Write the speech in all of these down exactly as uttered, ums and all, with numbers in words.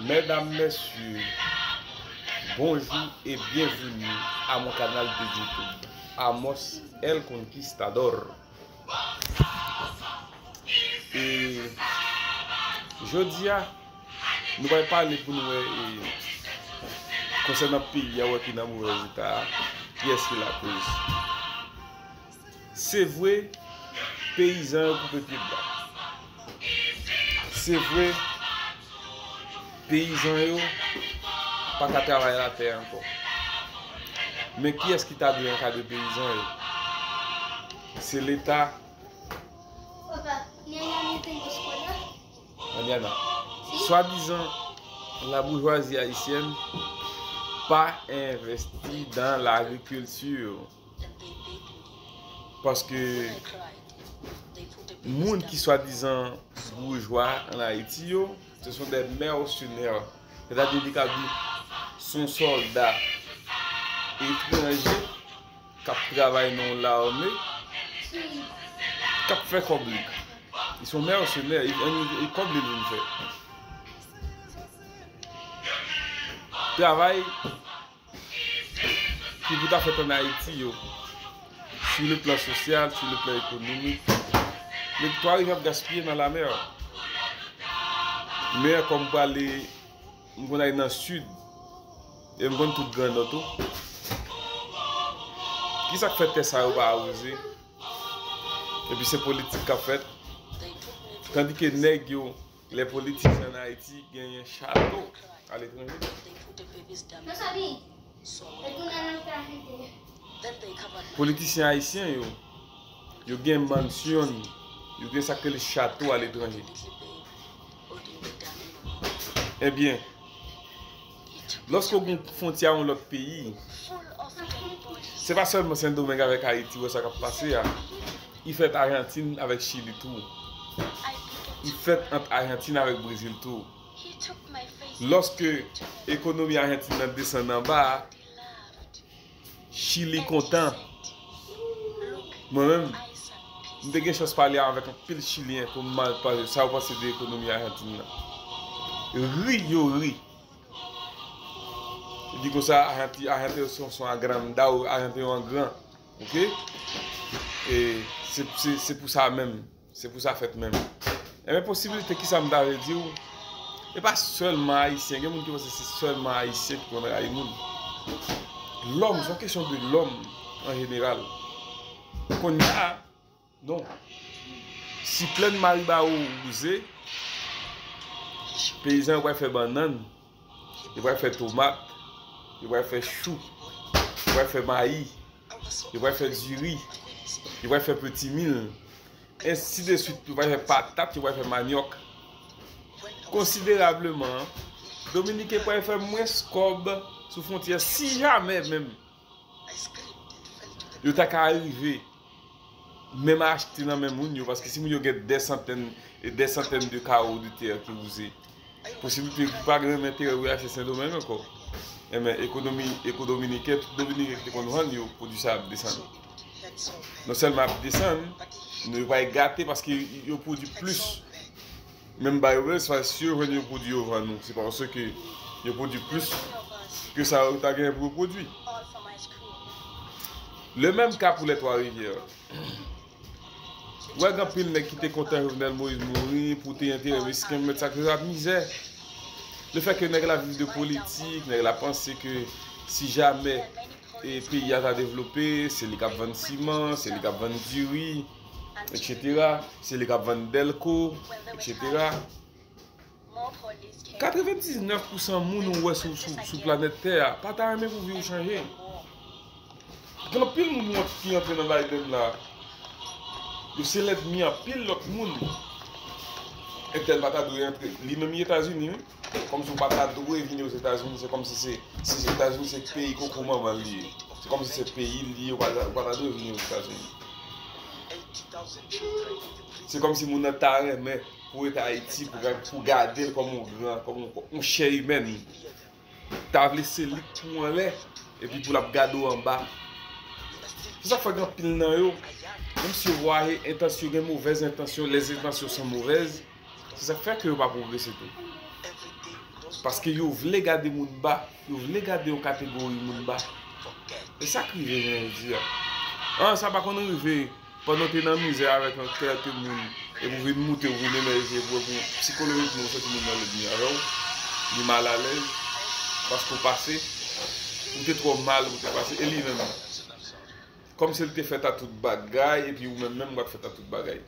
Mesdames, messieurs, bonjour et bienvenue à mon canal de YouTube, Amos El Conquistador. E jodi a, nou pral pale pou nou wè, e, konsènan peyi a, wè ki nan movèz eta a, kiyès ki lakoz. Se vre, peyizan yo koupe pye bwa. Se vre, peyizan yo pa ka travay latè ankò. Men kiyès ki ta dwe ankadre peyizan yo? Se Leta. Papa, Nana, mi tengo escuela? Manana. Swadizan, laboujwazi ayisyèn pa envesti dan lagrikilti. Paske moun ki swadizan boujwa an Ayiti yo, ce sont des mercenaires. Sètadi, li ka di, se yon sòlda etranje k ap travay nan yon lame, k ap fè kòb li. Li se yon mèsenè, e, e, e kòb li l vin fè. Travay ki pou ta fèt an Ayiti yo, sur le plan social, sur le plan économique, men Twa Rivyè ap gaspiye nan lamè. Men kòm m prale, m konn al nan sid, e m konn tout Gran Nò tou. Kisa k fè tè sa yo pa awoze? Epi se politik k ap fèt. Tandike nèg yo, lè politisyen an Ayiti genyen chato aletranje. Politisyen ayisyen yo, yo gen mansyon, yo gen sa k rele chato aletranje. Ebyen, lòske w gen fwontyè a yon lòt peyi, se pa sèlman Sendomeng avèk Ayiti, wè sa k ap pase a. Li fèt Ajantin avèk Chili tou. Li fèt ant Ajantin avèk Brezil tou. Lòske ekonomi Ajantin nan desann anba a, Chili kontan. Mwen menm, m te gen chans pale avèk anpil Chilyen pou m mal pale sa yo panse de ekonomi Ajantin nan. Ri, yo ri. Yo di konsa, Ajanti-, Ajantin se yon, se yon agrandao, Ajantin yon gran. Oke? E se, se, se pou sa menm. Se pou sa fèt menm. Enben, posibilite, kisa m ta vle di w? E pa sèlman Ayisyen. Gen moun ki panse se sèlman Ayisyen ki konn rayi moun. Lòm, se yon kesyon de lòm an jeneral. Kounye a, non. Si plèn Maribawo wouze, peyizan yo pral fè bannann, yo pral fè tomat, yo pral fè chou, yo pral fè mayi, yo pral fè diri, yo pral fè peti mil, ensi de swit, yo pral fè patat, yo pral fè manyòk. Konsiderableman, Dominiken pral fè mwens kòb sou fwontyè si jamè menm yo ta ka rive menm achte nan men moun yo, paske si moun yo gen dè santèn e dè santèn de kawo de tè ki wouze, posiblite pou pa gen menm enterè pou yo achte Sendomeng ankò. Enben, ekonomi, eko dominiken, tout Dominiken ki te konn vann yo, pwodui sa ap desann. Non sèlman ap desann, men yo pral gate paske yo pwodui plis. Menm ba yo menm, se pa si yo jwenn yon pwodui yo vann ou, se pa paske yo pwodui plis ke sa yo ta genyen pou yo pwodui. Le menm ka pou lè Twa Rivyè. Ou wè gen anpil nèg ki te kontan Jovenel Moïse mouri pou te enterè mesken, mèt sa k ap mizè. Le fè ke nèg la viv de politik, nèg la panse ke si jamè e peyi a ta devlope, se li k ap vann siman, se li k ap vann diri, et cetera. Se li k ap vann dèlko, et cetera. Katrevendiznèf pousan moun ou wè sou, sou, sou planèt tè a pa ta renmen pou vi w chanje. Gen anpil moun wont ki antre nan Biden la. Yo se lènmi anpil lòt moun. Entèl pa ta dwe antre. Li menm li Etazini, wi. Kòmsi w pa ta dwe vini Ozetazini, se kòmsi se, se Etazini se peyi koko manman l li ye. Se kòmsi se peyi l li ye, w pa ta, w pa ta dwe vini Ozetazini. Se kòmsi moun nan ta renmen pou rete Ayiti, pou, pou gade l kòm yon gran, kòm yon, yon chè imèn. Ta vle se li k pou anlè, epi pou l ap gade w anba. Se sa k fè gen anpil nan yo, menm si yo vwaye entansyon, gen movèz entansyon, les intentions sont mauvaises, se sa k fè ke yo pa pwogrese tou. Paske yo vle gade moun ba. Yo vle gade yon kategori moun ba. E sa k rive jounen jodi a. An, sa pa konn rive pandan w te nan mizè avèk yon kèlke moun, epi w vin moute, w vin emèje, epi w, epi w sikolojikman w santi moun nan lòd ni avè w, li malalèz, paske w pase, ou te twò mal pou w te pase, e li menm, kòmsi l te fèt a tout bagay, epi ou menm menm w pa t fèt a tout bagay.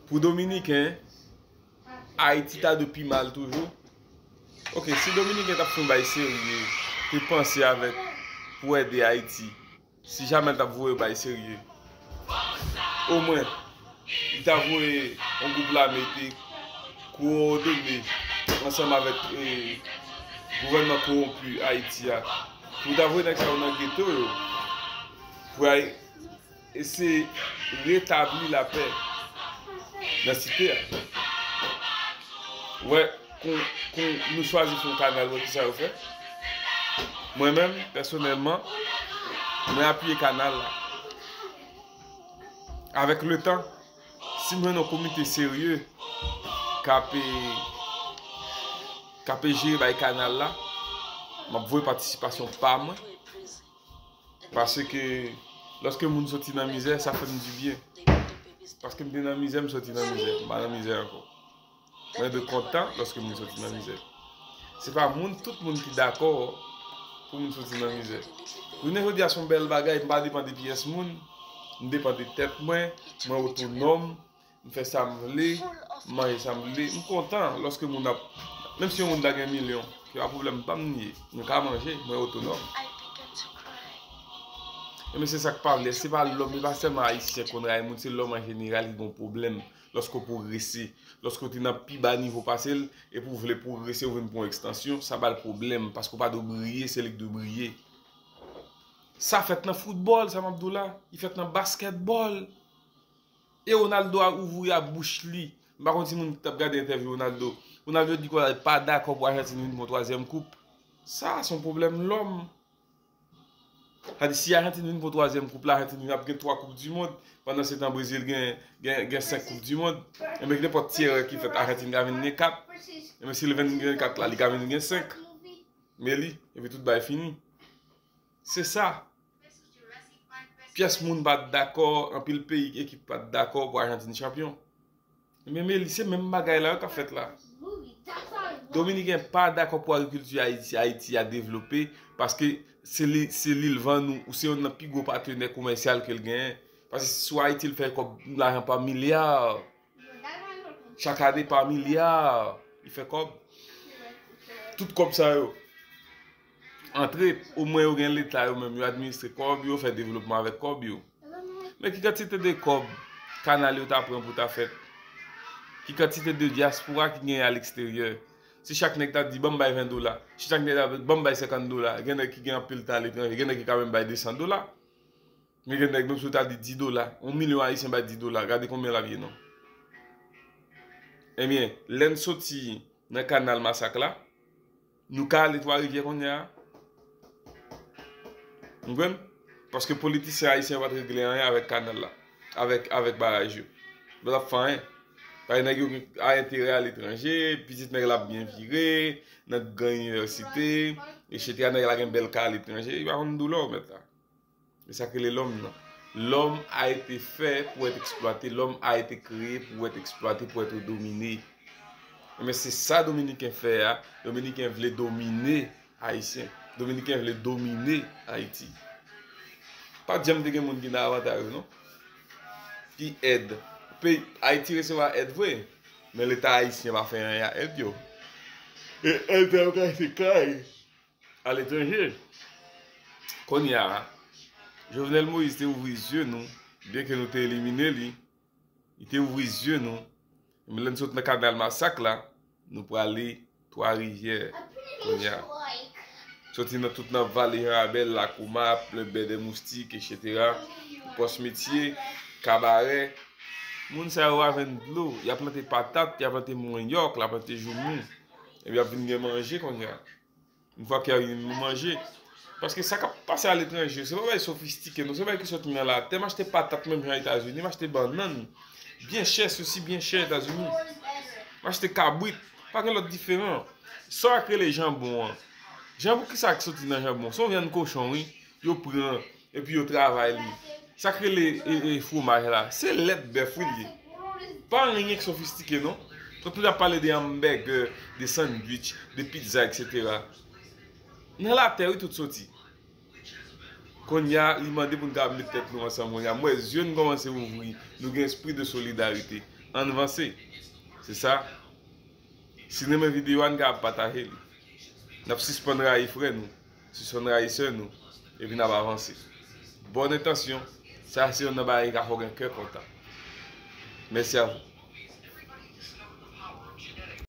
Pou Dominiken, Ayiti ta dwe pi mal toujou. Ok, si Dominiken t ap fè yon bay serye, te panse avèk pou ede Ayiti, si jamè l t ap voye bay serye, omwen, li ta voye yon gwoup lame te kowòdone ansanm avèk, eh, gouvènman kowonpi Ayiti a. Pou ta voye nèg sa yo nan geto yo, pou y al eseye retabli lapè nan site a. Wè, kon, kon nou chwazi fè yon kanal, wè kisa yo fè. Mwen menm, pèsonèlman, mwen apiye kanal la. Avèk letan, si m jwenn yon komite serye k ap, k ap jere bay kanal la, m ap voye patisipasyon pa mwen. Paske lòske moun soti nan mizè, sa fè m dibyen. Paske m te nan mizè, m soti nan mizè. M pa nan mizè ankò. Mwen dwe kontan lòske moun soti nan mizè. Se pa moun, tout moun ki dakò pou moun soti nan mizè. Jounen jodi a se yon bèl bagay, m pa depann de pyès moun, m depann de tèt mwen, mwen otonòm, m fè sa m vle, m manje sa m vle. M kontan lòske moun ap, menm si yon moun ta gen milyon, se pa pwoblèm pa m li ye. Nou ka manje, mwen otonòm. Ebyen, se sa k pa vle. Se pa lòm, se pa sèlman Ayisyen konn rayi moun, se lòm an jeneral ki gen pwoblèm lòske w pwogrese. Lòske w te nan pi ba nivo pase l, epi w vle pwogrese, ou vin pran yon ekstansyon, sa ba l pwoblèm, paske w pa dwe briye, se li k dwe briye. Sa fèt nan foutbòl, sa m ap di w la. Li fèt nan baskètbòl. E Ronaldo a ouvri a bouch li. M pa konn si moun t ap gade entèvyou Ronaldo. Ronaldo di konsa li pa dakò pou Ajantin vin pran twazyèm koup. Sa, se yon pwoblèm lòm. Sa di, si Ajantin vin pran twazyèm koup la, Ajantin vin ap gen twa koup di mond. Pandan se tan, Brezil gen, gen, gen senk koup di mond. Ebyen, nenpòt ti erè ki fèt, Ajantin ka vin gen kat. Ebyen, si l vin gen kat la, li ka vin gen senk. Men li, epi tout bagay fini. Se sa. Pyès moun pa t dakò, anpil peyi, ekip pa t dakò pou Ajantin chanpyon. Men, men li se menm bagay la yo k ap fèt la. Dominiken pa dakò pou agrikilti Ayiti, Ayiti a devlope, paske se li, se li l vann ou, ou se youn nan pi gwo patnè komèsyal ke l genyen. Paske sou Ayiti, l fè kòb, lajan pa milya. Chak ane pa milya, li fè kòb. Tout kòb sa yo antre, omwen yo gen leta yo menm, yo administre kòb yo, fè devlopman avèk kòb yo. Men ki kantite de kòb kanal yo ta pran pou ta fèt? Ki kantite de dyaspora ki genyen aleksteryè? Si chak nèg ta di, "Ban m bay ven dola." Si chak nèg ta di, "Ban m bay senkant dola." Gen nèg ki gen anpil tan aletranje, gen nèg ki ka menm bay de san dola. Men gen nèg, menm si w ta di dis dola, yon milyon Ayisyen bay dis dola, gade konbyen l ap ye non. Ebyen, lè n soti nan kanal Masak la, nou ka ale Twa Rivyè kounye a. Ou konprann? Paske politisyen ayisyen yo pa t regle anyen avèk kanal la, avèk, avèk baraj yo. Yo pa t ap fè anyen. Paske nèg yo gen enterè aletranje, pitit nèg la ap byen vire, nèg gen inivèsite, etsetera. Nèg la gen bèl kay aletranje, yo pa konn doulè w mèt la. E sa k rele lòm nan. L'homme a été fait pour être exploité, l'homme a été créé pour être exploité, pour être dominé. Ebyen, se sa Dominiken fè a. Dominiken vle domine Ayisyen. Dominiken vle domine Ayiti. Pa t janm te gen moun ki nan avantaj, non. Ki èd. Peyi, Ayiti resevwa èd vre, men Leta ayisyen pa fè anyen a èd yo. E èd sa yo ka se kay aletranje. Kounye a, Jovenel Moïse te ouvri zye nou, byenke nou te elimine li, li te ouvri zye nou. Men lè n sot nan kanal Masak la, nou prale Twa Rivyè kounye a. Soti nan tout nan vale Jan Rabèl, Lakouma, Plen Bè dè Moustik, etsetera. Pòs Metye, Kabarè. Moun sa yo a vann dlo, y ap plante patat, y ap plante manyòk, y ap plante joumou. Epi y ap vin gen manje kounye a. Yon fwa ke y ap vin manje. Paske sa k ap pase aletranje, se pa bagay sofistike, non, se bagay ki soti nan latè. M achte patat menm jan Etazini, m achte bannann byen chè, sosi byen chè Etazini. M achte kabrit, Pa gen lòt diferan. Sa w ak rele janbon an. Janbon, kisa k soti nan janbon? Se yon vyann kochon, wi. Yo pran, epi yo travay li. Sa k rele e, e, fwomaj la, se lèt bèf, wi, li ye. Pa anyen k sofistike, non. Tout moun ap pale de hamburger, de sandwich, de pizza, et cetera. Nan latè, wi, tout soti. Kounye a, li mande pou n kapab met tèt nou ansanm kounye a. M wè zye n kòmanse ouvri. Nou gen espri de solidarite. Ann vanse. Se sa. Si n renmen videyo a, n kapab pataje li. N ap sispann rayi frè nou, sispann rayi sè nou, epi n ap avanse. Bòn entansyon, sa se youn nan bagay ki ka fè w gen kè kontan. Mèsi a vou.